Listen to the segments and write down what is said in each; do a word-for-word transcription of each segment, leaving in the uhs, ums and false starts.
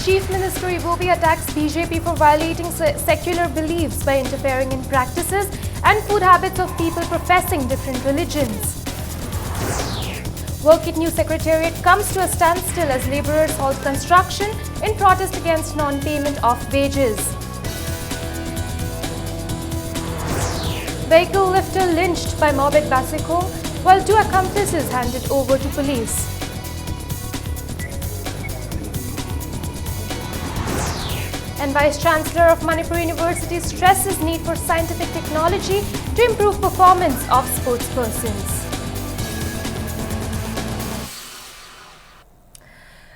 Chief Minister Ibobi attacks B J P for violating se- secular beliefs by interfering in practices and food habits of people professing different religions. Work at New Secretariat comes to a standstill as labourers halt construction in protest against non-payment of wages. Vehicle lifter lynched by mob at Basekhong, while two accomplices handed over to police. And Vice Chancellor of Manipur University stresses need for scientific technology to improve performance of sportspersons.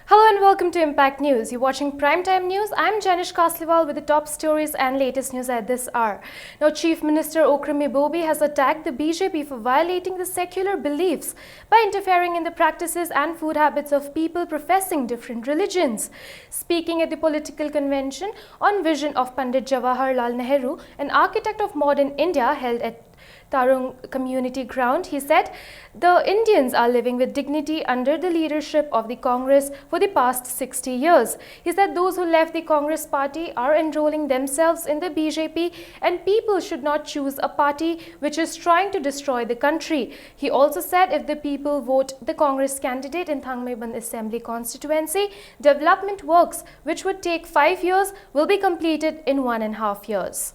Hello and welcome to Impact News. You're watching Primetime News. I'm Janish Kasliwal with the top stories and latest news at this hour. Now, Chief Minister Okram Ibobi has attacked the B J P for violating the secular beliefs by interfering in the practices and food habits of people professing different religions. Speaking at the political convention on vision of Pandit Jawaharlal Nehru, an architect of modern India, held at Tarung Community Ground, he said the Indians are living with dignity under the leadership of the Congress for the past sixty years. He said those who left the Congress party are enrolling themselves in the B J P and people should not choose a party which is trying to destroy the country. He also said if the people vote the Congress candidate in Thangmeiband Assembly constituency, development works which would take five years will be completed in one and a half years.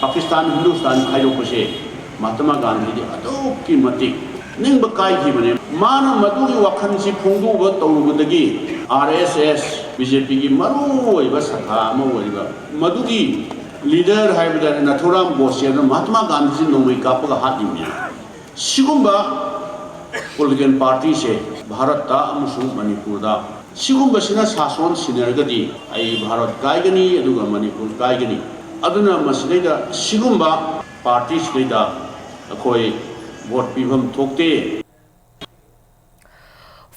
Pakistan Hindustan ꯈꯥꯏꯗꯣꯛꯄꯁꯦ ꯃꯍꯥꯇꯃꯥ ꯒꯥꯟꯙꯤꯗꯤ ꯑꯗꯨꯛꯀꯤ ꯃꯇꯤꯛ ꯅꯤꯡꯕ ꯀꯥꯏꯈꯤꯕꯅꯦ꯫ ꯃꯥꯅ ꯃꯗꯨꯒꯤ ꯋꯥꯈꯜꯁꯤ ꯐꯣꯡꯗꯣꯛꯄ ꯇꯧꯔꯨꯕꯗꯒꯤ R ꯑꯦꯁ ꯑꯦꯁ, B J ꯄꯤꯒꯤ ꯃꯔꯨꯑꯣꯏꯕ ꯁꯥꯈꯥ ꯑꯃ ꯑꯣꯏꯔꯤꯕ ꯃꯗꯨꯒꯤ ꯂꯤꯗꯔ ꯍꯥꯏꯕꯗ ꯅꯥꯊꯨꯔꯥꯝ ꯒꯣꯗꯁꯦ ꯑꯗꯨꯅ ꯃꯍꯥꯇꯃꯥ ꯒꯥꯟꯙꯤꯁꯤ ꯅꯣꯡꯃꯩ ꯀꯥꯞꯄꯒ ꯍꯥꯠꯂꯤꯕꯅꯦ꯫ ꯁꯤꯒꯨꯝꯕ ꯄꯣꯂꯤꯇꯤꯀꯦꯜ ꯄꯥꯔꯇꯤꯁꯦ ꯚꯥꯔꯠꯇ ꯑꯃꯁꯨꯡ ꯃꯅꯤꯄꯨꯔꯗ ꯁꯤꯒꯨꯝꯕꯁꯤꯅ ꯁꯥꯁꯣꯟ ꯁꯤꯟꯅꯔꯒꯗꯤ ꯑꯩ ꯚꯥꯔꯠ ꯀꯥꯏꯒꯅꯤ, ꯑꯗꯨꯒ ꯃꯅꯤꯄꯨꯔ ꯀꯥꯏꯒꯅꯤ꯫ ꯑꯗꯨꯅ ꯃꯁꯤꯗꯩꯗ ꯁꯤꯒꯨꯝꯕ ꯄꯥꯔꯇꯤꯁꯤꯗꯩꯗ ꯑꯩꯈꯣꯏ ꯚꯣꯠ ꯄꯤꯐꯝ ꯊꯣꯛꯇꯦ꯫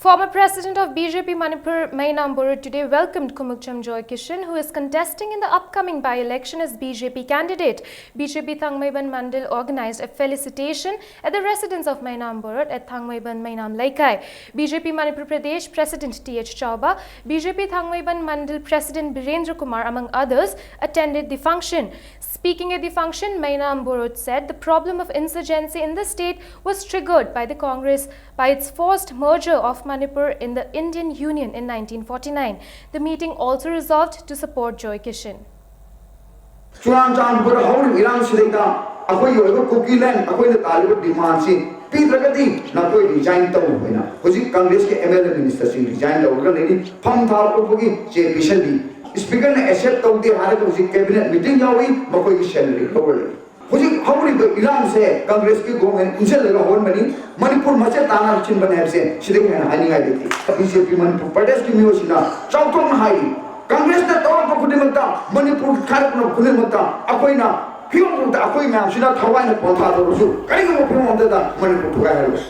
Former President of B J P Manipur, Maina Amborut, today welcomed Khumukcham Joy Kishan, who is contesting in the upcoming by-election as B J P candidate. B J P Thangmeiban Mandal organized a felicitation at the residence of Maina Amborut at Thangmeiban Mainam Leikai. B J P Manipur Pradesh President T H Chauba, B J P Thangmeiban Mandal President Birendra Kumar, among others, attended the function. Speaking at the function, Maina Amborut said the problem of insurgency in the state was triggered by the Congress by its forced merger of Manipur in the Indian Union in nineteen forty-nine. The meeting also resolved to support Joy Kishan. ꯆꯨꯔꯥꯟꯆꯥꯟꯄꯨꯔ ꯍꯧꯔꯤꯕ ꯏꯔꯥꯡꯁꯤꯗꯩꯗ ꯑꯩꯈꯣꯏꯒꯤ ꯑꯣꯏꯕ ꯀꯨꯀꯤꯂꯦꯟ ꯑꯩꯈꯣꯏꯅ ꯇꯥꯜꯂꯤꯕ ꯗꯤꯃꯥꯟꯁꯤ ꯄꯤꯗ꯭ꯔꯒꯗꯤ ꯅꯈꯣꯏ resign ꯇꯧ ꯍꯥꯏꯅ ꯍꯧꯖꯤꯛ ꯀꯪꯒ꯭ꯔꯦꯁꯀꯤ M L A ꯃꯤꯅꯤꯁꯇꯔꯁꯤꯡ resign ꯇꯧꯔꯒ ꯂꯩꯔꯤ꯫ ꯐꯝ ꯊꯥꯔꯛꯄꯒꯤ ꯆꯦ ꯄꯤꯁꯜꯂꯤ꯫ ꯁ꯭ꯄꯤꯀꯔꯅ ꯑꯦꯛꯁꯦꯞ ꯇꯧꯗꯦ ꯍꯥꯏꯔꯒ ꯍꯧꯖꯤꯛ ꯀꯦꯕꯤꯅꯦꯠ ꯃꯤꯇꯤꯡ ꯌꯥꯎꯔꯤ, ꯃꯈꯣꯏꯒꯤ ꯁꯦꯂꯔꯤ ꯂꯧꯔ ꯂꯩꯔꯤ꯫ ꯍꯧꯖꯤꯛ ꯍꯧꯔꯤꯕ ꯏꯔꯥꯡꯁꯦ ꯀꯪꯒ꯭ꯔꯦꯁꯀꯤ ꯒꯣꯚꯔꯟꯃꯦꯟ ꯏꯟꯁꯤꯜꯂꯒ ꯍꯧꯍꯟꯕꯅꯤ꯫ ꯃꯅꯤꯄꯨꯔ ꯃꯆꯦꯠ ꯇꯥꯅ ꯁꯤꯟꯕꯅꯦ ꯍꯥꯏꯕꯁꯦ ꯁꯤꯗꯒꯤ ꯍꯦꯟꯅ ꯍꯥꯏꯅꯤꯡꯉꯥꯏ ꯂꯩꯇꯦ꯫ ꯕꯤ ꯖꯦ ꯄꯤ ꯃꯅꯤꯄꯨꯔ ꯄ꯭ꯔꯗꯦꯁꯀꯤ ꯃꯤꯑꯣꯏꯁꯤꯡꯅ ꯆꯥꯎꯊꯣꯛꯅ ꯍꯥꯏꯔꯤ, ꯀꯪꯒ꯭ꯔꯦꯁꯅ ꯇꯧꯔꯛꯄ ꯈꯨꯗꯤꯡꯃꯛꯇ, ꯃꯅꯤꯄꯨꯔ ꯈꯥꯏꯔꯛꯅꯕ ꯈꯨꯗꯤꯡꯃꯛꯇ ꯑꯩꯈꯣꯏꯅ ꯐꯤꯕꯝ ꯄꯨꯝꯕꯗ ꯑꯩꯈꯣꯏ ꯃꯌꯥꯝꯁꯤꯅ ꯊꯋꯥꯏꯅ ꯄꯣꯟꯊꯥꯗꯧꯔꯁꯨ ꯀꯔꯤꯒꯨꯝꯕ ꯐꯤꯕꯝ ꯑꯃꯗ Manipur ꯊꯨꯒꯥꯏꯍꯜꯂꯣꯏ꯫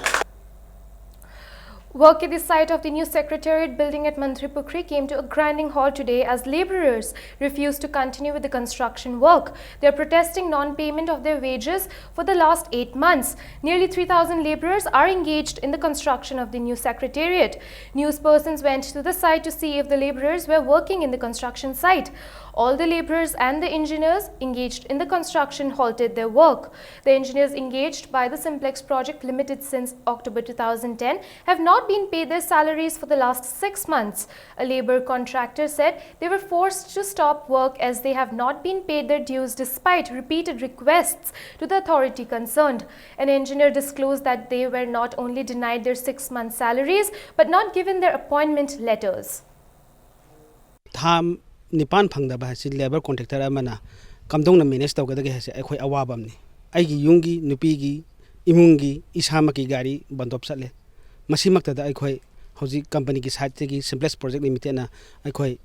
Work at the site of the new Secretariat building at Mantripukhri came to a grinding halt today as labourers refused to continue with the construction work. They are protesting non-payment of their wages for the last eight months. Nearly three thousand labourers are engaged in the construction of the new Secretariat. News persons went to the site to see if the labourers were working in the construction site. All the labourers and the engineers engaged in the construction halted their work. The engineers engaged by the Simplex Project Limited since October two thousand ten have not been paid their salaries for the last six months. A labour contractor said they were forced to stop work as they have not been paid their dues despite repeated requests to the authority concerned. An engineer disclosed that they were not only denied their six month salaries but not given their appointment letters. ꯊꯥ ꯅꯤꯄꯥꯟ ꯐꯪꯗꯕ ꯍꯥꯏꯁꯤ labour contractor ꯑꯃꯅ ꯀꯝꯗꯧꯅ manage ꯇꯧꯒꯗꯒꯦ ꯍꯥꯏꯁꯦ ꯑꯩꯈꯣꯏ ꯑꯋꯥꯕ ꯑꯃꯅꯤ꯫ ꯑꯩꯒꯤ ꯌꯨꯝꯒꯤ, ꯅꯨꯄꯤꯒꯤ, ꯏꯃꯨꯡꯒꯤ, ꯏꯁꯥꯃꯛꯀꯤ ꯒꯥꯔꯤ ꯕꯟꯗꯣꯞ ꯆꯠꯂꯦ꯫ ꯃꯁꯤꯃꯛꯇꯗ ꯑꯩꯈꯣꯏ ꯍꯧꯖꯤꯛ ꯀꯝꯄꯅꯤꯒꯤ ꯁꯥꯏꯠꯇꯒꯤ ꯁꯤꯝꯄ꯭ꯂꯦꯛꯁ ꯄ꯭ꯔꯣꯖꯦꯛ ꯂꯤꯃꯤꯇꯦꯠꯅ ꯑꯩꯈꯣꯏ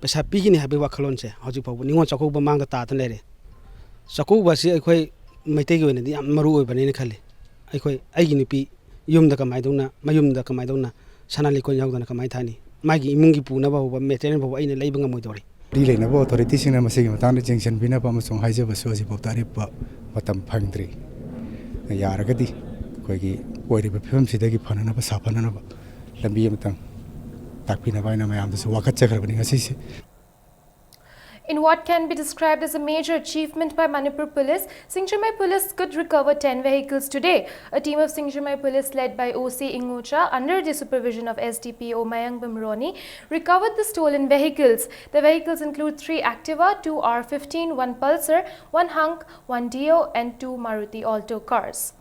ꯄꯩꯁꯥ ꯄꯤꯒꯅꯤ ꯍꯥꯏꯕꯒꯤ ꯋꯥꯈꯜꯂꯣꯟꯁꯦ ꯍꯧꯖꯤꯛ ꯐꯥꯎꯕ ꯅꯤꯉꯣꯜ ꯆꯥꯛꯀꯧꯕ ꯃꯥꯡꯗ ꯇꯥꯗꯅ ꯂꯩꯔꯦ꯫ ꯆꯥꯛꯀꯧꯕ ꯑꯁꯤ ꯑꯩꯈꯣꯏ ꯃꯩꯇꯩꯒꯤ ꯑꯣꯏꯅꯗꯤ ꯌꯥꯝ ꯃꯔꯨ ꯑꯣꯏꯕꯅꯦꯅ ꯈꯜꯂꯤ꯫ ꯑꯩꯈꯣꯏ ꯑꯩꯒꯤ ꯅꯨꯄꯤ ꯌꯨꯝꯗ ꯀꯃꯥꯏꯅ ꯇꯧꯅ, ꯃꯌꯨꯝꯗ ꯀꯃꯥꯏꯅ ꯇꯧꯅ ꯁꯅꯥ ꯂꯤꯛꯀꯣꯟ ꯌꯥꯎꯗꯅ ꯀꯃꯥꯏꯅ ꯊꯥꯅꯤ? ꯃꯥꯒꯤ ꯏꯃꯨꯡꯒꯤ ꯄꯨꯅꯕ ꯐꯥꯎꯕ, ꯃꯦꯇꯔꯤꯌꯦꯜ ꯐꯥꯎꯕ ꯑꯩꯅ ꯂꯩꯕ ꯉꯝꯃꯣꯏꯗꯧꯔꯤ꯫ ꯃꯔꯤ ꯂꯩꯅꯕ ꯑꯣꯊꯣꯔꯤꯇꯤꯁꯤꯡꯅ ꯃꯁꯤꯒꯤ ꯃꯇꯥꯡꯗ ꯌꯦꯡꯁꯤꯟꯕꯤꯅꯕ ꯑꯃꯁꯨꯡ ꯍꯥꯏꯖꯕꯁꯨ ꯍꯧꯖꯤꯛꯐꯥꯎꯗ ꯑꯔꯦꯞꯄ ꯃꯇꯝ ꯐꯪꯗ꯭ꯔꯤ꯫ ꯌꯥꯔꯒꯗꯤ ꯑꯩꯈꯣꯏꯒꯤ ꯑꯣꯏꯔꯤꯕ ꯐꯤꯕꯝꯁꯤꯗꯒꯤ ꯐꯅꯅꯕ, ꯁꯥꯐꯅꯅꯕ ꯂꯝꯕꯤ ꯑꯃꯇꯪ ꯇꯥꯛꯄꯤꯅꯕ ꯍꯥꯏꯅ ꯃꯌꯥꯝꯗꯁꯨ ꯋꯥꯀꯠꯆꯈ꯭ꯔꯕꯅꯤ ꯉꯁꯤꯁꯦ꯫ In what can be described as a major achievement by Manipur Police, Singjamei Police could recover ten vehicles today. A team of Singjamei Police led by O C Ingocha, under the supervision of S D P O Mayangbam Roni, recovered the stolen vehicles. The vehicles include three Activa, two R fifteen, one Pulsar, one Hunk, one Dio, and two Maruti Alto cars.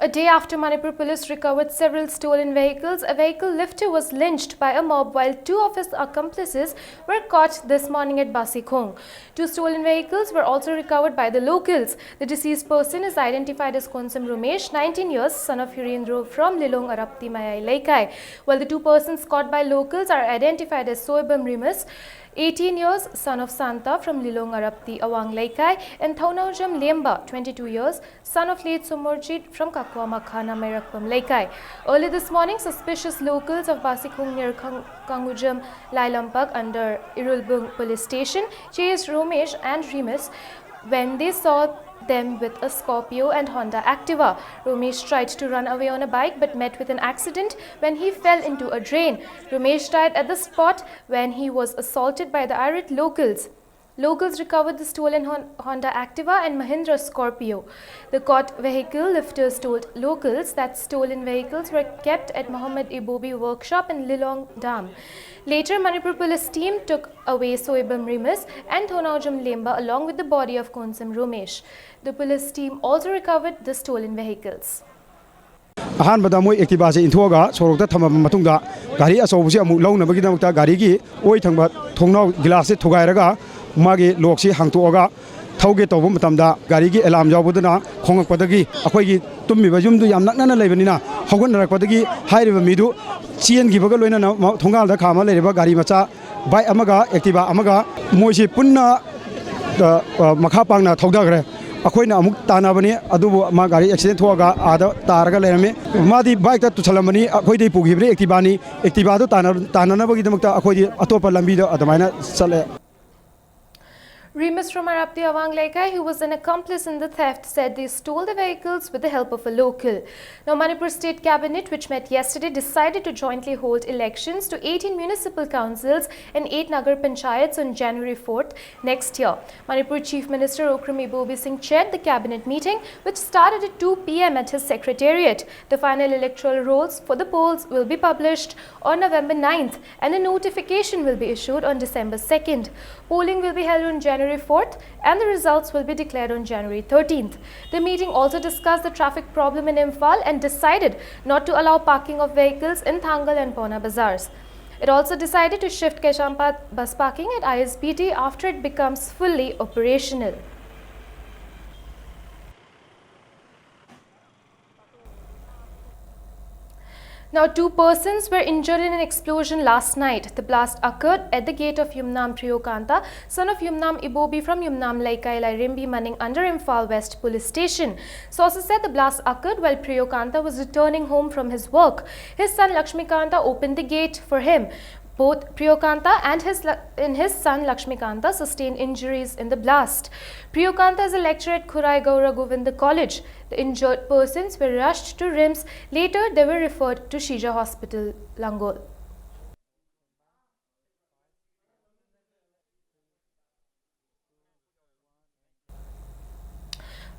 A day after Manipur police recovered several stolen vehicles, a vehicle lifter was lynched by a mob while two of his accomplices were caught this morning at Basikhong. Two stolen vehicles were also recovered by the locals. The deceased person is identified as Konsam Romesh, nineteen years, son of Hirendro from Lilong Arapti Mayai Leikai, while the two persons caught by locals are identified as Soibam Rimas, eighteen years, son of Santa from Lilong Arapti Awang Leikai, and Thounaojam Lemba, twenty-two years, son of late Somorjit from Kakwa Makhana Mairakpam Leikai. Early this morning, suspicious locals of Basikhung near Kang- Kangujam Lailampak under Irulbung Police Station chased Romesh and Remus when they saw them with a Scorpio and Honda Activa. Romesh tried to run away on a bike but met with an accident when he fell into a drain. Romesh died at the spot when he was assaulted by the irate locals. Locals recovered the stolen Hon- Honda Activa and Mahindra Scorpio. The caught vehicle lifters told locals that stolen vehicles were kept at Mohammed Ibobi workshop in Lilong Dam. Later, Manipur police team took away Soibam Rimas and Thonaujam Lemba along with the body of Konsam Romesh. The police team also recovered the stolen vehicles. ꯑꯍꯥꯟꯕꯗ ꯃꯣꯏ ꯑꯦꯛꯇꯤꯚꯥꯁꯦ ꯏꯟꯊꯣꯛꯑꯒ ꯁꯣꯔꯣꯛꯇ ꯊꯝꯃꯕ ꯃꯇꯨꯡꯗ ꯒꯥꯔꯤ ꯑꯆꯧꯕꯁꯤ ꯑꯃꯨꯛ ꯂꯧꯅꯕꯒꯤꯗꯃꯛꯇ ꯒꯥꯔꯤꯒꯤ ꯑꯣꯏ ꯊꯪꯕ ꯊꯣꯡꯅꯥꯎ ꯒꯤꯂꯥꯁꯁꯦ ꯊꯨꯒꯥꯏꯔꯒ ꯃꯥꯒꯤ ꯂꯣꯛꯁꯤ ꯍꯥꯡꯇꯣꯛꯑꯒ ꯊꯧꯒꯦ ꯇꯧꯕ ꯃꯇꯝꯗ ꯒꯥꯔꯤꯒꯤ ꯑꯦꯂꯥꯝ ꯌꯥꯎꯕꯗꯨꯅ ꯈꯣꯡꯉꯛꯄꯗꯒꯤ ꯑꯩꯈꯣꯏꯒꯤ ꯇꯨꯝꯃꯤꯕ ꯌꯨꯝꯗꯨ ꯌꯥꯝ ꯅꯛꯅꯅ ꯂꯩꯕꯅꯤꯅ ꯍꯧꯒꯠꯅꯔꯛꯄꯗꯒꯤ ꯍꯥꯏꯔꯤꯕ ꯃꯤꯗꯨ ꯆꯦꯟꯈꯤꯕꯒ ꯂꯣꯏꯅꯅ ꯃ- ꯊꯣꯡꯒꯥꯜꯗ ꯈꯥꯝꯃ ꯂꯩꯔꯤꯕ ꯒꯥꯔꯤ ꯃꯆꯥ ꯕꯥꯏꯛ ꯑꯃꯒ ꯑꯦꯛꯇꯤꯚꯥ ꯑꯃꯒ ꯃꯣꯏꯁꯤ ꯄꯨꯟꯅ ꯑ, ꯑ, ꯃꯈꯥ ꯄꯥꯡꯅ ꯊꯧꯊꯈ꯭ꯔꯦ꯫ ꯑꯩꯈꯣꯏꯅ ꯑꯃꯨꯛ ꯇꯥꯟꯅꯕꯅꯤ, ꯑꯗꯨꯕꯨ ꯃꯥ ꯒꯥꯔꯤ ꯑꯦꯛꯁꯤꯗꯦꯟ ꯊꯣꯛꯑꯒ ꯑꯥꯗ ꯇꯥꯔꯒ ꯂꯩꯔꯝꯃꯤ꯫ ꯃꯥꯗꯤ ꯕꯥꯏꯛꯇ ꯇꯨꯁꯜꯂꯝꯕꯅꯤ, ꯑꯩꯈꯣꯏꯗꯤ ꯄꯨꯈꯤꯕꯅꯤ ꯑꯦꯛꯇꯤꯚꯥꯅꯤ꯫ ꯑꯦꯛꯇꯤꯚꯥꯗꯨ ꯇꯥꯟꯅ-, ꯇꯥꯟꯅꯅꯕꯒꯤꯗꯃꯛꯇ ꯑꯩꯈꯣꯏꯗꯤ ꯑꯇꯣꯞꯄ ꯂꯝꯕꯤꯗ ꯑꯗꯨꯃꯥꯏꯅ ꯆꯠꯂꯦ꯫ Remus from Arapti Awang Leikai, who was an accomplice in the theft, said they stole the vehicles with the help of a local. Now, Manipur State Cabinet, which met yesterday, decided to jointly hold elections to eighteen municipal councils and eight Nagar Panchayats on January fourth next year. Manipur Chief Minister Okram Ibobi Singh chaired the cabinet meeting, which started at two p m at his secretariat. The final electoral rolls for the polls will be published on November ninth, and a notification will be issued on December second. Polling will be held on January fourth, and the results will be declared on January thirteenth. The meeting also discussed the traffic problem in Imphal and decided not to allow parking of vehicles in Thangal and Pona Bazars. It also decided to shift Kaichampur bus parking at I S B T after it becomes fully operational. Now, two persons were injured in an explosion last night. The blast occurred at the gate of Yumnam Priyokanta, son of Yumnam Ibobi from Yumnam Leikai Lairembi Maning under Imphal West Police Station. Sources said the blast occurred while Priyokanta was returning home from his work. His son Lakshmikanta opened the gate for him. Both Priyokanta and his, la- and his son Lakshmikanta sustained injuries in the blast. Priyokanta is a lecturer at Khurai Gaura Govinda College. The injured persons were rushed to RIMS. Later, they were referred to Shija Hospital, Langol.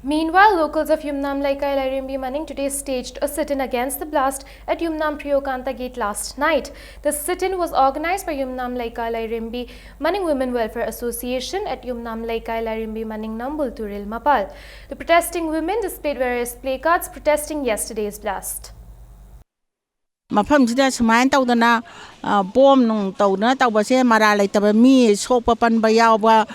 Meanwhile, locals of Yumnam Laikai Lairembi Maning today staged a sit-in against the blast at Yumnam Priyokanta Gate last night. The sit-in was organized by Yumnam Laikai Lairembi Maning Women Welfare Association at Yumnam Laikai Lairembi Maning Nambul Turil Mapal. The protesting women displayed various placards protesting yesterday's blast. ꯃꯐꯝꯁꯤꯗ ꯁꯨꯃꯥꯏꯅ ꯇꯧꯗꯅ bomb ꯅꯨꯡ ꯇꯧꯗꯅ ꯇꯧꯕꯁꯦ ꯃꯔꯥꯜ ꯂꯩꯇꯕ ꯃꯤ ꯁꯣꯛꯄ ꯄꯟꯕ ꯌꯥꯎꯕ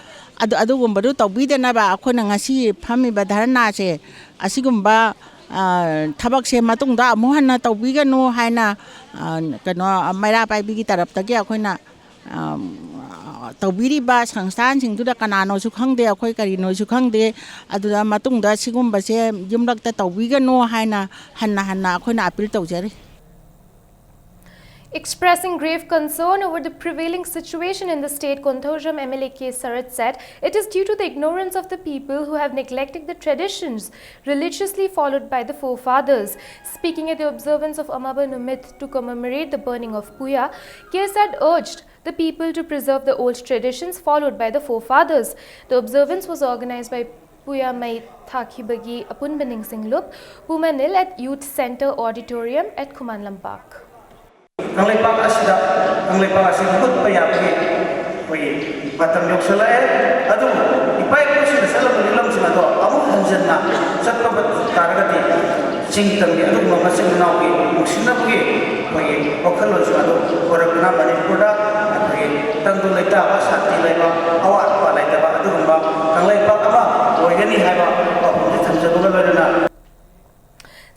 ꯑꯗꯨ ꯑꯗꯨꯒꯨꯝꯕꯗꯨ ꯇꯧꯕꯤꯗꯅꯕ ꯑꯩꯈꯣꯏꯅ ꯉꯁꯤ ꯐꯝꯃꯤꯕ ꯙꯔꯅꯥꯁꯦ ꯑꯁꯤꯒꯨꯝꯕ ꯊꯕꯛꯁꯦ ꯃꯇꯨꯡꯗ ꯑꯃꯨꯛ ꯍꯟꯅ ꯇꯧꯕꯤꯒꯅꯨ ꯍꯥꯏꯅ ꯀꯩꯅꯣ ꯃꯩꯔꯥ ꯄꯥꯏꯕꯤꯒꯤ ꯇꯔꯞꯇꯒꯤ ꯑꯩꯈꯣꯏꯅ ꯇꯧꯕꯤꯔꯤꯕ ꯁꯪꯁꯊꯥꯟꯁꯤꯡꯗꯨꯗ ꯀꯅꯥꯅꯣꯁꯨ ꯈꯪꯗꯦ, ꯑꯩꯈꯣꯏ ꯀꯔꯤꯅꯣꯁꯨ ꯈꯪꯗꯦ꯫ ꯑꯗꯨꯗ ꯃꯇꯨꯡꯗ ꯁꯤꯒꯨꯝꯕꯁꯦ ꯌꯨꯝꯂꯛꯇ ꯇꯧꯕꯤꯒꯅꯨ ꯍꯥꯏꯅ ꯍꯟꯅ ꯍꯟꯅ ꯑꯩꯈꯣꯏꯅ ꯑꯥꯄꯤꯜ ꯇꯧꯖꯔꯤ꯫ Expressing grave concern over the prevailing situation in the state, Konthoujam M L A K Sarat said it is due to the ignorance of the people who have neglected the traditions religiously followed by the forefathers. Speaking at the observance of Amaba Numit to commemorate the burning of Puya, K Sarat urged the people to preserve the old traditions followed by the forefathers. The observance was organized by Puya Mei Thakhibagi Apunba Ningsing Lup, Pumanil at Youth Center Auditorium at Khuman Lampak. Kangleipak ꯑꯁꯤꯗ ꯀꯪꯂꯩꯄꯥꯛ ꯑꯁꯤ ꯃꯨꯠꯄ ꯌꯥꯕꯒꯤ ꯑꯩꯈꯣꯏꯒꯤ ꯃꯇꯝ ꯌꯧꯁꯤꯜꯂꯛꯑꯦ꯫ ꯑꯗꯨꯕꯨ ꯏꯄꯥ ꯏꯄꯨꯁꯤꯡꯅ ꯆꯠꯂꯝꯕ ꯂꯤꯂꯝꯁꯤꯡ ꯑꯗꯣ ꯑꯃꯨꯛ ꯍꯟꯖꯤꯟꯅ ꯆꯠꯄ ꯇꯥꯔꯒꯗꯤ ꯆꯤꯡ ꯇꯝꯒꯤ ꯑꯗꯨꯒꯨꯝꯕ ꯃꯆꯤꯟ ꯃꯅꯥꯎꯒꯤ ꯅꯨꯡꯁꯤꯅꯕꯒꯤ ꯑꯩꯈꯣꯏꯒꯤ ꯋꯥꯈꯜꯂꯣꯟꯁꯤꯡ ꯑꯗꯨ ꯑꯣꯏꯔꯛꯇꯨꯅ ꯃꯅꯤꯄꯨꯔꯗ ꯑꯩꯈꯣꯏꯒꯤ ꯇꯪꯗꯨ ꯂꯩꯇꯥꯕ, ꯁꯥꯟꯇꯤ ꯂꯩꯕ, ꯑꯋꯥꯠ ꯑꯄꯥ ꯂꯩꯇꯕ ꯑꯗꯨꯒꯨꯝꯕ ꯀꯪꯂꯩꯄꯥꯛ ꯑꯃ ꯑꯣꯏꯒꯅꯤ ꯍꯥꯏꯕ ꯄꯥꯎꯈꯨꯝꯁꯤ ꯊꯝꯖꯕꯒ ꯂꯣꯏꯅꯅ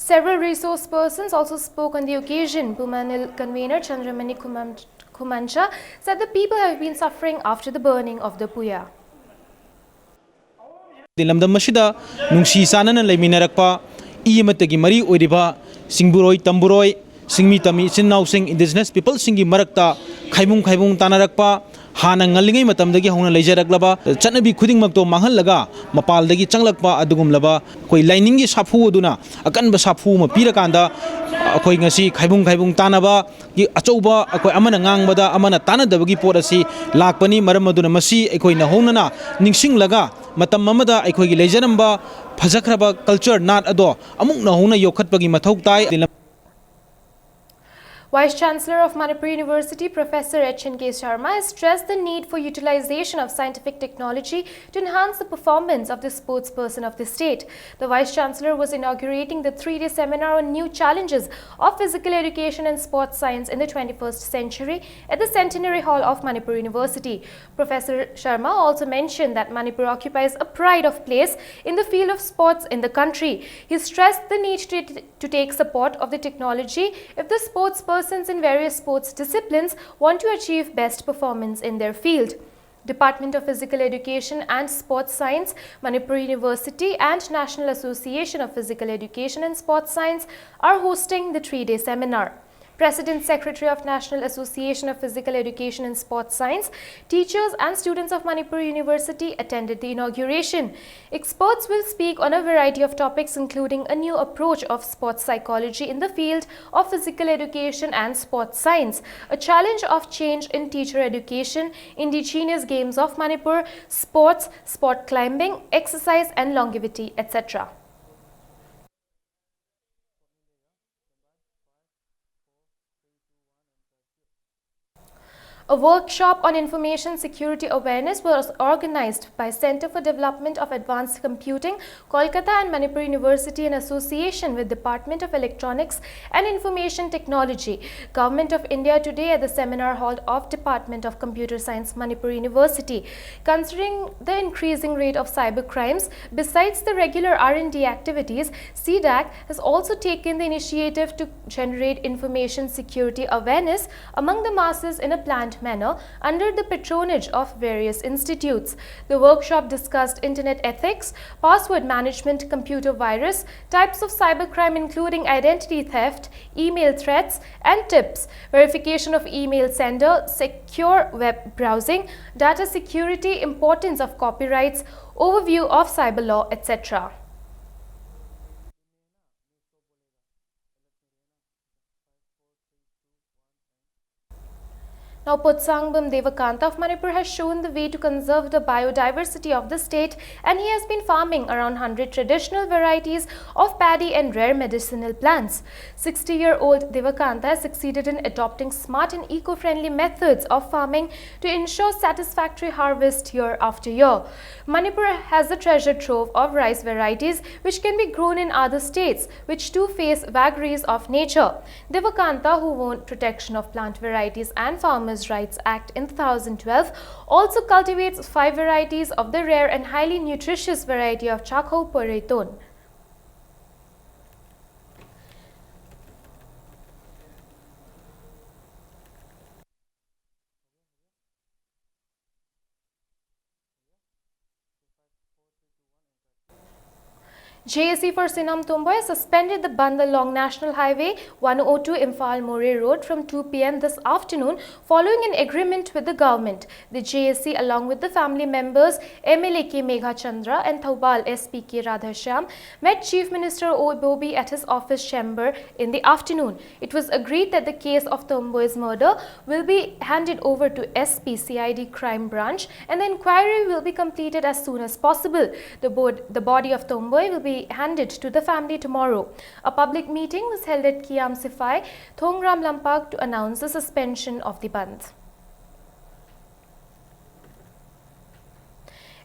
Several resource persons also spoke on the occasion. Pumanil convener Chandramani Khuman- Khumancha said the people have been suffering after the burning of the Puya. ꯂꯝꯗꯝ ꯑꯁꯤꯗ ꯅꯨꯡꯁꯤ ꯆꯥꯟꯅꯅ ꯂꯩꯃꯤꯟꯅꯔꯛꯄ, ꯏ ꯑꯃꯠꯇꯒꯤ ꯃꯔꯤ ꯑꯣꯏꯔꯤꯕ ꯆꯤꯡꯕꯨꯔꯣꯏ ꯇꯝꯕꯨꯔꯣꯏ, ꯆꯤꯡꯃꯤ ꯇꯝꯃꯤ ꯏꯆꯤꯟ ꯏꯅꯥꯎꯁꯤꯡ, indigenous peopleꯁꯤꯡꯒꯤ ꯃꯔꯛꯇ ꯈꯥꯏꯕꯨꯡ ꯈꯥꯏꯕꯨꯡ ꯇꯥꯟꯅꯔꯛꯄ, ꯍꯥꯟꯅ ꯉꯜꯂꯤꯉꯩ ꯃꯇꯝꯗꯒꯤ ꯍꯧꯅ ꯂꯩꯖꯔꯛꯂꯕ ꯆꯠꯅꯕꯤ ꯈꯨꯗꯤꯡꯃꯛꯇꯣ ꯃꯥꯡꯍꯜꯂꯒ ꯃꯄꯥꯟꯗꯒꯤ ꯆꯪꯂꯛꯄ ꯑꯗꯨꯒꯨꯝꯂꯕ ꯑꯩꯈꯣꯏ ꯂꯥꯏꯅꯤꯡꯒꯤ ꯁꯥꯐꯨ ꯑꯗꯨꯅ ꯑꯀꯟꯕ ꯁꯥꯐꯨ ꯑꯃ ꯄꯤꯔꯀꯥꯟꯗ ꯑꯩꯈꯣꯏ ꯉꯁꯤ ꯈꯥꯏꯕꯨꯡ ꯈꯥꯏꯕꯨꯡ ꯇꯥꯟꯅꯕꯒꯤ ꯑꯆꯧꯕ ꯑꯩꯈꯣꯏ ꯑꯃꯅ ꯉꯥꯡꯕꯗ ꯑꯃꯅ ꯇꯥꯟꯅꯗꯕꯒꯤ ꯄꯣꯠ ꯑꯁꯤ ꯂꯥꯛꯄꯅꯤ꯫ ꯃꯔꯝ ꯑꯗꯨꯅ ꯃꯁꯤ ꯑꯩꯈꯣꯏ ꯅꯧꯍꯧꯅꯅ ꯅꯤꯡꯁꯤꯡꯂꯒ ꯃꯇꯝ ꯑꯃꯗ ꯑꯩꯈꯣꯏꯒꯤ ꯂꯩꯖꯔꯝꯕ ꯐꯖꯈ꯭ꯔꯕ culture ꯅꯥꯠ ꯑꯗꯣ ꯑꯃꯨꯛ ꯅꯧꯍꯧꯅ ꯌꯣꯛꯈꯠꯄꯒꯤ ꯃꯊꯧ ꯇꯥꯏ꯫ Vice Chancellor of Manipur University, Professor H N K Sharma, has stressed the need for utilization of scientific technology to enhance the performance of the sports person of the state. The Vice Chancellor was inaugurating the three-day seminar on new challenges of physical education and sports science in the twenty-first century at the Centenary Hall of Manipur University. Professor Sharma also mentioned that Manipur occupies a pride of place in the field of sports in the country. He stressed the need to, to take support of the technology if the sports persons in various sports disciplines want to achieve best performance in their field. Department of Physical Education and Sports Science, Manipur University, and National Association of Physical Education and Sports Science are hosting the three-day seminar. President Secretary of National Association of Physical Education and Sports Science, teachers and students of Manipur University attended the inauguration. Experts will speak on a variety of topics, including a new approach of sports psychology in the field of physical education and sports science, a challenge of change in teacher education, indigenous games of Manipur, sports, sport climbing, exercise and longevity, et cetera. A workshop on information security awareness was organized by Center for Development of Advanced Computing, Kolkata, and Manipur University in association with Department of Electronics and Information Technology, Government of India, today at the seminar hall of Department of Computer Science, Manipur University. Considering the increasing rate of cyber crimes, besides the regular R and D activities, C DAC has also taken the initiative to generate information security awareness among the masses in a planned manner under the patronage of various institutes. The workshop discussed internet ethics, password management, computer virus, types of cybercrime including identity theft, email threats, and tips, verification of email sender, secure web browsing, data security, importance of copyrights, overview of cyber law, et cetera. Now, Potsangbam Devakanta of Manipur has shown the way to conserve the biodiversity of the state, and he has been farming around hundred traditional varieties of paddy and rare medicinal plants. Sixty-year-old Devakanta has succeeded in adopting smart and eco-friendly methods of farming to ensure satisfactory harvest year after year. Manipur has a treasure trove of rice varieties which can be grown in other states, which too face vagaries of nature. Devakanta, who won Protection of Plant Varieties and Farmers' Rights Act in two thousand twelve, also cultivates five varieties of the rare and highly nutritious variety of Chakhou Poreiton. J A C for Sinam Tomboi suspended the bandh along National Highway one oh two Imphal Moreh Road from two p m this afternoon following an agreement with the government. The J A C, along with the family members, M L A K Meghachandra and Thoubal S P K Radheshyam, met Chief Minister O Ibobi at his office chamber in the afternoon. It was agreed that the case of Tomboi's murder will be handed over to S P C I D Crime Branch and the inquiry will be completed as soon as possible. The, bod- the body of Tomboi will be handed to the family tomorrow. A public meeting was held at Kiam Sifai, Thongram Lampak to announce the suspension of the bandh.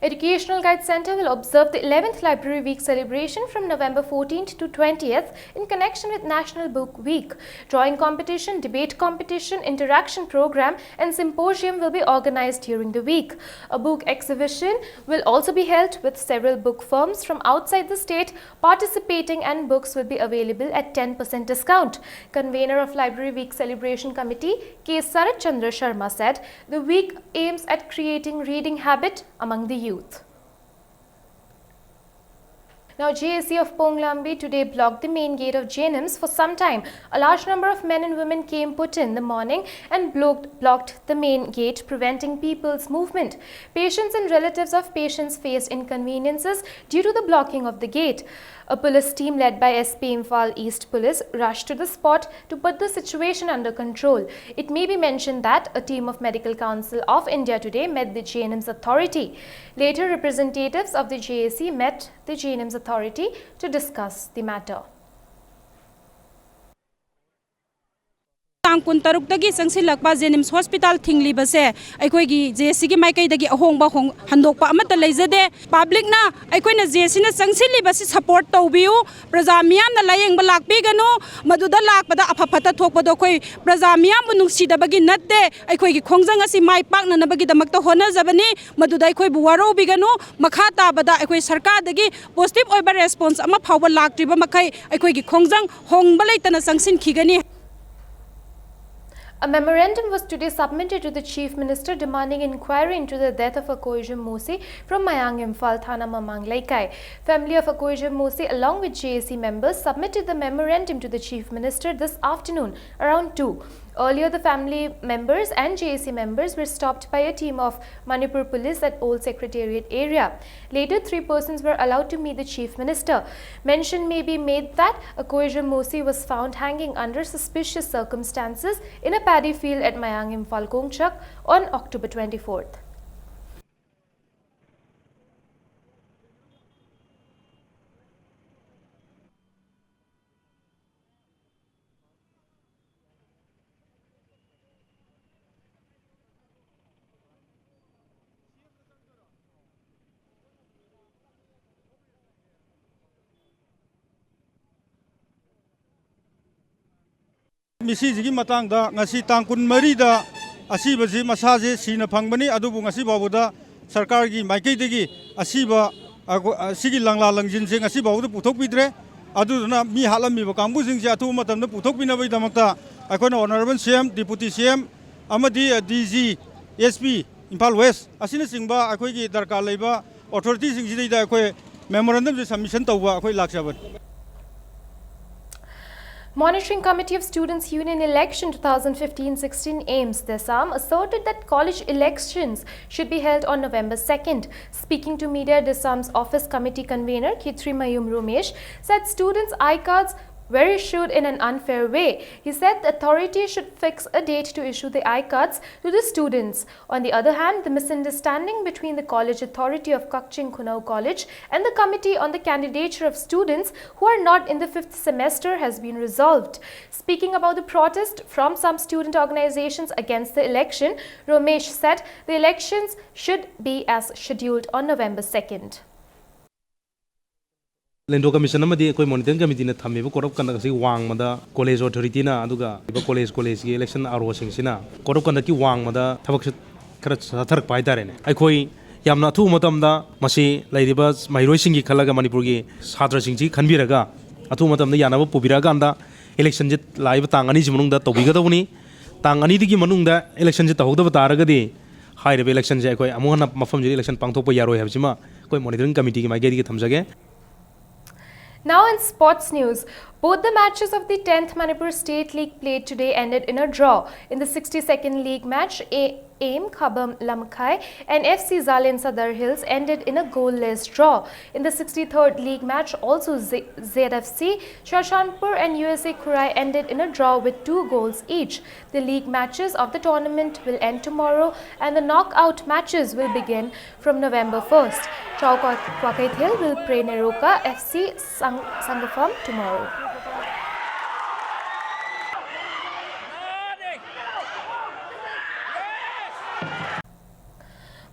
Educational Guide Center will observe the eleventh Library Week celebration from November fourteenth to twentieth in connection with National Book Week. Drawing competition, debate competition, interaction program, and symposium will be organized during the week. A book exhibition will also be held with several book firms from outside the state participating, and books will be available at ten percent discount. Convener of Library Week Celebration Committee, K Sarat Chandra Sharma, said the week aims at creating reading habit among the youth. Now, J A C of Ponglambi today blocked the main gate of J N I M S for some time. A large number of men and women came put in the morning and blocked, blocked the main gate, preventing people's movement. Patients and relatives of patients faced inconveniences due to the blocking of the gate. A police team led by S P Imphal East Police rushed to the spot to put the situation under control. It may be mentioned that a team of Medical Council of India today met the J N I M S authority. Later, representatives of the J A C met the J N I M S authority to discuss the matter. ꯇꯥꯡ ꯀꯨꯟꯇꯔꯨꯛꯇꯒꯤ ꯆꯪꯁꯤꯜꯂꯛꯄ ꯖꯦꯅꯤꯝꯁ hospital ꯊꯤꯡꯂꯤꯕꯁꯦ ꯑꯩꯈꯣꯏꯒꯤ J ꯁꯤꯒꯤ ꯃꯥꯏꯀꯩꯗꯒꯤ ꯑꯍꯣꯡꯕ ꯍꯣꯡ-, ꯍꯟꯗꯣꯛꯄ ꯑꯃꯠꯇ ꯂꯩꯖꯗꯦ꯫ ꯄꯕ꯭ꯂꯤꯛꯅ ꯑꯩꯈꯣꯏꯅ J ꯁꯤꯅ ꯆꯪꯁꯤꯜꯂꯤꯕꯁꯤ ꯁꯄꯣꯔꯠ ꯇꯧꯕꯤꯌꯨ꯫ ꯄ꯭ꯔꯖꯥ ꯃꯤꯌꯥꯝꯅ ꯂꯥꯌꯦꯡꯕ ꯂꯥꯛꯄꯤꯒꯅꯨ꯫ ꯃꯗꯨꯗ ꯂꯥꯛꯄꯗ ꯑꯐ ꯐꯠꯇ ꯊꯣꯛꯄꯗꯣ ꯑꯩꯈꯣꯏ ꯄ꯭ꯔꯖꯥ ꯃꯤꯌꯥꯝꯕꯨ ꯅꯨꯡꯁꯤꯗꯕꯒꯤ ꯅꯠꯇꯦ꯫ ꯑꯩꯈꯣꯏꯒꯤ ꯈꯣꯡꯖꯪ ꯑꯁꯤ ꯃꯥꯏ ꯄꯥꯛꯅꯅꯕꯒꯤꯗꯃꯛꯇ ꯍꯣꯠꯅꯖꯕꯅꯤ꯫ ꯃꯗꯨꯗ ꯑꯩꯈꯣꯏꯕꯨ ꯋꯥꯔꯧꯕꯤꯒꯅꯨ꯫ ꯃꯈꯥ ꯇꯥꯕꯗ ꯑꯩꯈꯣꯏ ꯁꯔꯀꯥꯔꯗꯒꯤ ꯄꯣꯖꯤꯇꯤꯚ ꯑꯣꯏꯕ ꯔꯦꯁꯄꯣꯟꯁ ꯑꯃ ꯐꯥꯎꯕ ꯂꯥꯛꯇ꯭ꯔꯤꯕ ꯃꯈꯩ ꯑꯩꯈꯣꯏꯒꯤ ꯈꯣꯡꯖꯪ ꯍꯣꯡꯕ ꯂꯩꯇꯅ ꯆꯪꯁꯤꯟꯈꯤꯒꯅꯤ꯫ A memorandum was today submitted to the Chief Minister demanding inquiry into the death of Akoijam Mosi from Mayang Imphal Thana Mamang Leikai. Family of Akoijam Mosi, along with J A C members, submitted the memorandum to the Chief Minister this afternoon around two. Earlier, the family members and J A C members were stopped by a team of Manipur Police at Old Secretariat area. Later, three persons were allowed to meet the Chief Minister. Mention may be made that Akoijam Mosi was found hanging under suspicious circumstances in a paddy field at Mayang Imphal Kongchak on October twenty-fourth. ꯃꯤꯁꯤꯁꯤꯒꯤ ꯃꯇꯥꯡꯗ ꯉꯁꯤ ꯇꯥꯡ ꯀꯨꯟꯃꯔꯤꯗ ꯑꯁꯤꯕꯁꯤ, ꯃꯁꯥꯁꯦ ꯁꯤꯅ ꯐꯪꯕꯅꯤ, ꯑꯗꯨꯕꯨ ꯉꯁꯤ ꯐꯥꯎꯕꯗ ꯁꯔꯀꯥꯔꯒꯤ ꯃꯥꯏꯀꯩꯗꯒꯤ ꯑꯁꯤꯕ, ꯑ, ꯑꯁꯤꯒꯤ ꯂꯪꯂꯥ ꯂꯪꯖꯤꯟꯁꯦ ꯉꯁꯤ ꯐꯥꯎꯕꯗ ꯄꯨꯊꯣꯛꯄꯤꯗ꯭ꯔꯦ꯫ ꯑꯗꯨꯗꯨꯅ ꯃꯤ ꯍꯥꯠꯂꯝꯃꯤꯕ ꯀꯥꯡꯕꯨꯁꯤꯡꯁꯦ ꯑꯊꯨꯕ ꯃꯇꯝꯗ ꯄꯨꯊꯣꯛꯄꯤꯅꯕꯒꯤꯗꯃꯛꯇ ꯑꯩꯈꯣꯏꯅ Honourable C M, Deputy C M ꯑꯃꯗꯤ D G, S P, Imphal West ꯑꯁꯤꯅꯆꯤꯡꯕ ꯑꯩꯈꯣꯏꯒꯤ ꯗꯔꯀꯥꯔ ꯂꯩꯕ ꯑꯣꯊꯣꯔꯤꯇꯤꯁꯤꯡꯁꯤꯗꯩꯗ ꯑꯩꯈꯣꯏ ꯃꯦꯃꯣꯔꯦꯟꯗꯝꯁꯦ ꯁꯕꯃꯤꯁꯟ ꯇꯧꯕ ꯑꯩꯈꯣꯏ ꯂꯥꯛꯆꯕꯅꯤ꯫ Monitoring Committee of Students Union election twenty fifteen sixteen AIMS Desam asserted that college elections should be held on November second. Speaking to media, Desam's office committee convener Khitrimayum Romesh said students' I cards were issued in an unfair way. He said the authority should fix a date to issue the I cards to the students. On the other hand, the misunderstanding between the college authority of Kakching Khunao College and the committee on the candidature of students who are not in the fifth semester has been resolved. Speaking about the protest from some student organizations against the election, Romesh said the elections should be as scheduled on November second. ꯂꯦꯟꯗꯣ commission ꯑꯃꯗꯤ ꯑꯩꯈꯣꯏ monitoring ꯀꯃꯤꯇꯤꯅ ꯊꯝꯃꯤꯕ code of conduct ꯑꯁꯤ ꯋꯥꯡꯃꯗ college ꯑꯣꯊꯣꯔꯤꯇꯤꯅ, ꯑꯗꯨꯒ college, ꯀꯣꯂꯦꯖꯀꯤ election R ꯑꯣꯁꯤꯡꯁꯤꯅ code of conductꯀꯤ ꯋꯥꯡꯃꯗ ꯊꯕꯛꯁꯦ ꯈꯔ ꯆꯠꯊꯔꯛꯄ ꯍꯥꯏꯇꯥꯔꯦꯅꯦ꯫ ꯑꯩꯈꯣꯏ ꯌꯥꯝꯅ ꯑꯊꯨꯕ ꯃꯇꯝꯗ ꯃꯁꯤ ꯂꯩꯔꯤꯕ ꯃꯍꯩꯔꯣꯏꯁꯤꯡꯒꯤ ꯈꯜꯂꯒ, ꯃꯅꯤꯄꯨꯔꯒꯤ ꯁꯥꯇ꯭ꯔꯁꯤꯡꯁꯤ ꯈꯟꯕꯤꯔꯒ, ꯑꯊꯨꯕ ꯃꯇꯝꯗ ꯌꯥꯅꯕ ꯄꯨꯕꯤꯔꯛꯑꯀꯥꯟꯗ ꯏꯂꯦꯛꯁꯟꯁꯦ ꯂꯥꯛꯏꯕ ꯇꯥꯡ ꯑꯅꯤꯁꯤ ꯃꯅꯨꯡꯗ ꯇꯧꯕꯤꯒꯗꯧꯕꯅꯤ꯫ ꯇꯥꯡ ꯑꯅꯤꯗꯨꯒꯤ ꯃꯅꯨꯡꯗ ꯏꯂꯦꯛꯁꯟꯁꯦ ꯇꯧꯍꯧꯗꯕ ꯇꯥꯔꯒꯗꯤ ꯍꯥꯏꯔꯤꯕ ꯏꯂꯦꯛꯁꯟꯁꯦ ꯑꯩꯈꯣꯏ ꯑꯃꯨꯛ ꯍꯟꯅ ꯃꯐꯝꯁꯤꯗ ꯏꯂꯦꯛꯁꯟ ꯄꯥꯡꯊꯣꯛꯄ ꯌꯥꯔꯣꯏ ꯍꯥꯏꯕꯁꯤꯃ ꯑꯩꯈꯣꯏ ꯃꯣꯅꯤꯇꯔꯤꯡ ꯀꯃꯤꯇꯤꯒꯤ ꯃꯥꯏꯀꯩꯗꯒꯤ ꯊꯝꯖꯒꯦ꯫ Now in sports news, both the matches of the tenth Manipur State League played today ended in a draw. In the sixty-second league match, A- AIM Khabam Lamkhai and F C Zalen Sadar Hills ended in a goalless draw. In the sixty-third league match, also Z- ZFC Shashanpur and U S A Khurai ended in a draw with two goals each. The league matches of the tournament will end tomorrow and the knockout matches will begin from November first. Chao Kwa- Kwakaithel will play Neroka F C Sang- Sangafam tomorrow.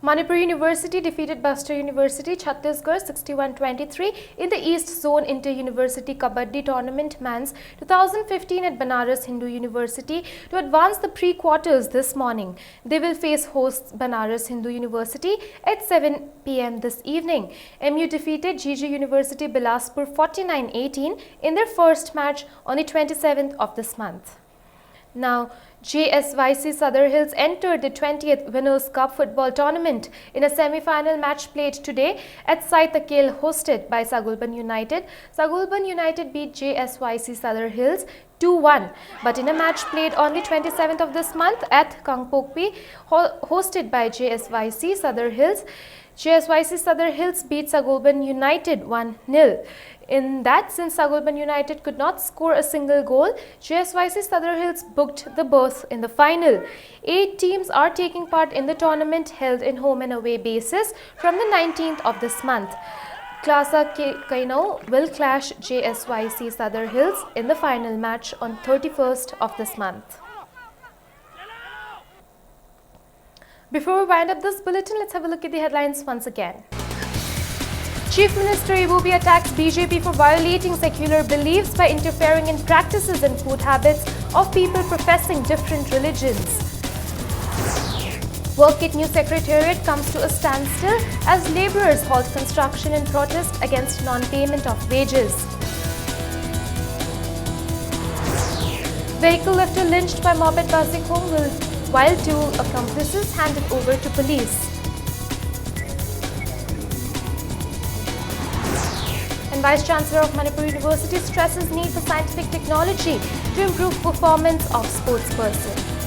Manipur University defeated Buster University, Chhattisgarh sixty-one twenty-three in the East Zone Inter-University Kabaddi Tournament Men's two thousand fifteen at Banaras Hindu University to advance the pre-quarters this morning. They will face hosts Banaras Hindu University at seven p m this evening. M U defeated G G University Bilaspur forty-nine eighteen in their first match on the twenty-seventh of this month. Now, J S Y C Sadar Hills entered the twentieth Winners' Cup football tournament in a semi-final match played today at Saitakel, hosted by Sagulban United. Sagulban United beat J S Y C Sadar Hills two one, but in a match played on the twenty-seventh of this month at Kangpokpi, ho- hosted by J S Y C Sadar Hills, J S Y C Sadar Hills beat Sagulban United one nil. In that, since Sagulban United could not score a single goal, J S Y C Sadar Hills booked the berth in the final. Eight teams are taking part in the tournament, held in home and away basis from the nineteenth of this month. Klasa Ke- Kaino will clash J S Y C Sadar Hills in the final match on thirty-first of this month. Before we wind up this bulletin, let's have a look at the headlines once again. Chief Minister Ibobi attacks B J P for violating secular beliefs by interfering in practices and food habits of people professing different religions. Work at New Secretariat comes to a standstill as labourers halt construction in protest against non-payment of wages. Vehicle lifter lynched by moped buzzing home will, while two accomplices handed over to police. And Vice Chancellor of Manipur University stresses need for scientific technology to improve performance of sportsperson.